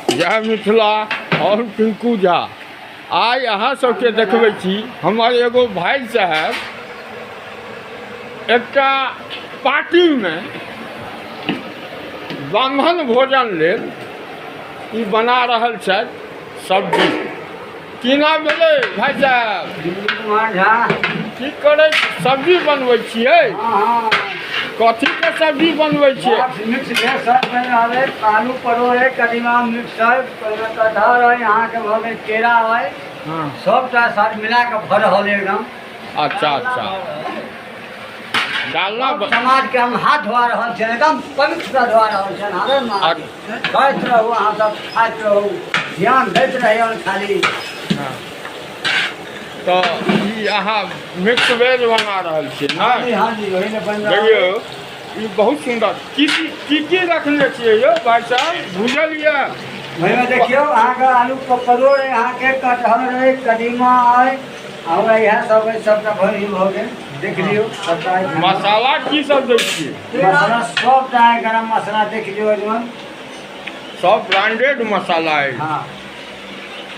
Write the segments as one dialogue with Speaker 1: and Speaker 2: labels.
Speaker 1: जय मिथिला। हम टिंकू झा आइ अहाँ सबके देखबै छी हमर एगो भाई साहेब एकटा पार्टीमे ब्राह्मण भोजन लेल ई बना रहल छथि सब्जी। की नाम भेलै भाई साहेब?
Speaker 2: दिलीप कुमार झा।
Speaker 1: की करै सब्जी बनबै छियै?
Speaker 2: हाँ।
Speaker 1: कथीके सब्जी बनबै छियै?
Speaker 2: मिक्स भेज सब बनि रहल है, आलू परोड़ है, कदीमा मिक्स है, ओहिमे कटहर है, अहाँके भऽ गेल केरा है। सबटा साथ मिला कऽ भऽ रहल है एकदम।
Speaker 1: अच्छा, डालना
Speaker 2: समाज के हम हाथ धोआ रहल छियनि, एकदम पवित्र धोआ रहल छियनि। हरे महादेव। खाइत रहू, अहाँ सब खाइत रहू, ध्यान दैत रहियौन खाली।
Speaker 1: तऽ ई अहाँ मिक्स वेज बना रहल छियै
Speaker 2: हाँ
Speaker 1: ने?
Speaker 2: जी, हाँ जी, ओही ने बनि रहल।
Speaker 1: देखियौ, ई बहुत सुन्दर। की की की की रखने छियै यौ भाई साहब? भूजल यऽ?
Speaker 2: ओहिमे देखियौ, अहाँके आलू परोड़ अइ, अहाँके कटहर अइ, कदीमा अइ, आ इएह सब अइ, सबटा भरि भऽ गेल, देख लियौ सबटा अइ।
Speaker 1: मसाला की सब दै छियै?
Speaker 2: मसाला सबटा अइ, गरम मसाला देख लियौ एहिमे।
Speaker 1: सब ब्रांडेड मसाला अइ।
Speaker 2: हाँ।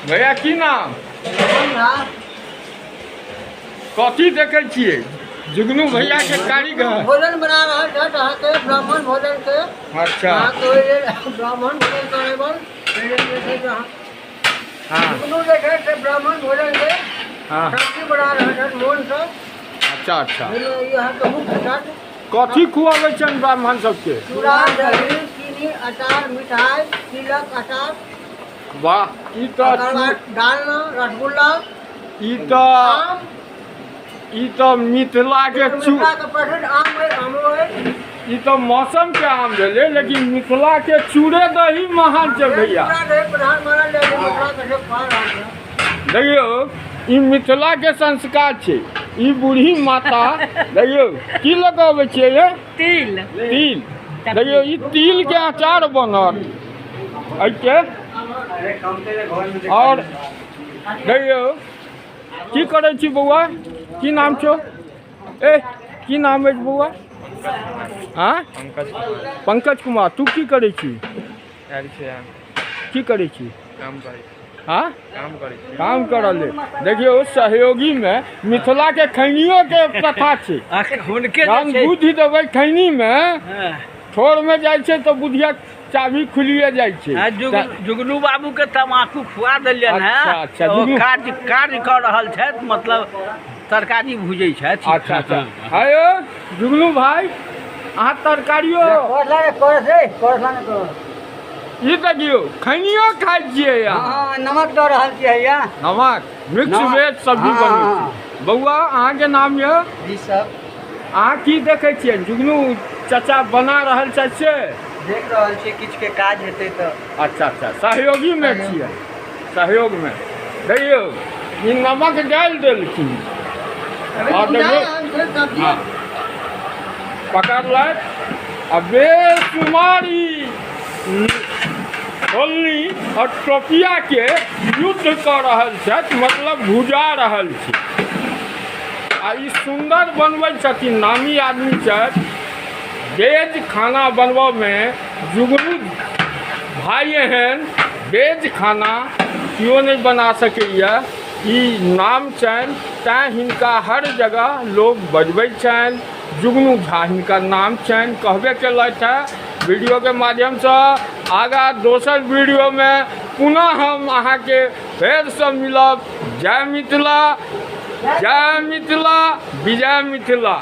Speaker 1: भैया, की नाम? कथी देखै छियै जुगनू भैया के कारीगर?
Speaker 3: भोजन बना रहल छथि अहाँके ब्राह्मण भोजन के। अहाँके ओहि लेल ब्राह्मण भोजन करेबल, ताहि लेल जे छै से अहाँ जुगनू जे छै से ब्राह्मण भोजन के सब्जी बना रहल छथि मोनसँ।
Speaker 1: अच्छा अच्छा
Speaker 3: ओहिमे ई अहाँके मुख्य छथि।
Speaker 1: कथी खुआबै छनि ब्राह्मण सबके?
Speaker 3: चूड़ा, दही, चीनी, अचार, मिठाई, तिलक अचार।
Speaker 1: वाह, ई तऽ
Speaker 3: तकर बाद डालना, रसगुल्ला,
Speaker 1: ई तऽ
Speaker 3: आम।
Speaker 1: ई तऽ मिथिला के चू
Speaker 3: मिथिलाके प्रसिद्ध आम अइ, आमो अइ।
Speaker 1: ई तऽ मौसम के आम भेलै, लेकिन मिथिला के चूड़े दही महान छै भैया।
Speaker 3: चूड़ा दही प्रधान मानल जाइ छै मिथिलाके, से खुआ रहल छै।
Speaker 1: देखियौ, ई मिथिला के संस्कार छै। ई बूढ़ी माता देखियौ की लऽ कऽ अबै छियै ये?
Speaker 4: तिल।
Speaker 1: तिल। देखियौ, ई तिल के अचार बनत एहिके।
Speaker 2: अरे कमते ने घरमे।
Speaker 1: आओर देखियौ की करै छी बौआ? की नाम छौ? ए, की नाम अछि बौआ? आँ, पंकज कुमार। तू की करै छी?
Speaker 5: आयल छियै।
Speaker 1: की करै छी?
Speaker 5: काम करै।
Speaker 1: आँ,
Speaker 5: काम करै छी।
Speaker 1: काम करऽ ले। देखियौ, सहयोगीमे मिथिलाके खैनियोके प्रथा छै।
Speaker 4: हुनके जे
Speaker 1: जहन
Speaker 4: छै
Speaker 1: बुद्धि देबै खैनीमे, ठोरमे जाइ छै तऽ बुधिया चाभी खुलिए जाइ छै।
Speaker 4: जुगनू बाबू के तमाकू खुआ देलियनि
Speaker 1: अच्छा,
Speaker 4: हेँ।
Speaker 1: अच्छा,
Speaker 4: ओ
Speaker 1: जुगनू-
Speaker 4: कार्य कऽ रहल छथि, मतलब तरकारी भूजै छथि।
Speaker 1: अच्छा, आयो जुगनू भाई, अहाँ तरकारियो
Speaker 2: करला ने कर रे, करला ने कर।
Speaker 1: ई देखियौ, खैनियो खाइ छियै अहाँ?
Speaker 2: हाँ, नमक दऽ रहल छियै भैया।
Speaker 1: नमक, मिक्स
Speaker 2: नमक।
Speaker 1: वेज सब्जी बनबै छै। बौआ, अहाँके नाम यऽ?
Speaker 2: जी सब।
Speaker 1: अहाँ की देखै छियै? जुगनू चाचा बना रहल छथि से
Speaker 2: देख रहल छियै, किछु के काज हेतै तऽ।
Speaker 1: अच्छा, सहयोगीमे छियै, सहयोगमे। देखियौ, ई नमक डालि देलखिन आ देखियौ
Speaker 3: सब्जी।
Speaker 1: पकड़लथि आ बेसुमार ई छोलनी आओर टोपियाके युद्ध कऽ रहल छथि, मतलब भुजा रहल छै। आ ई सुन्दर बनबै छथिन, नामी आदमी छथि वेज खाना बनबऽमे। जुगनू भाई एहन वेज खाना केओ नहि बना सकैए, ई नाम छनि। तैँ हिनका हर जगह लोक बजबै छनि। जुगनू झा हिनकर नाम छनि, कहबे केलथि हेँ वीडियोके माध्यमसँ। आगाँ दोसर वीडियोमे पुनः हम अहाँके फेरसँ मिलब। जय मिथिला, जय मिथिला, विजय मिथिला।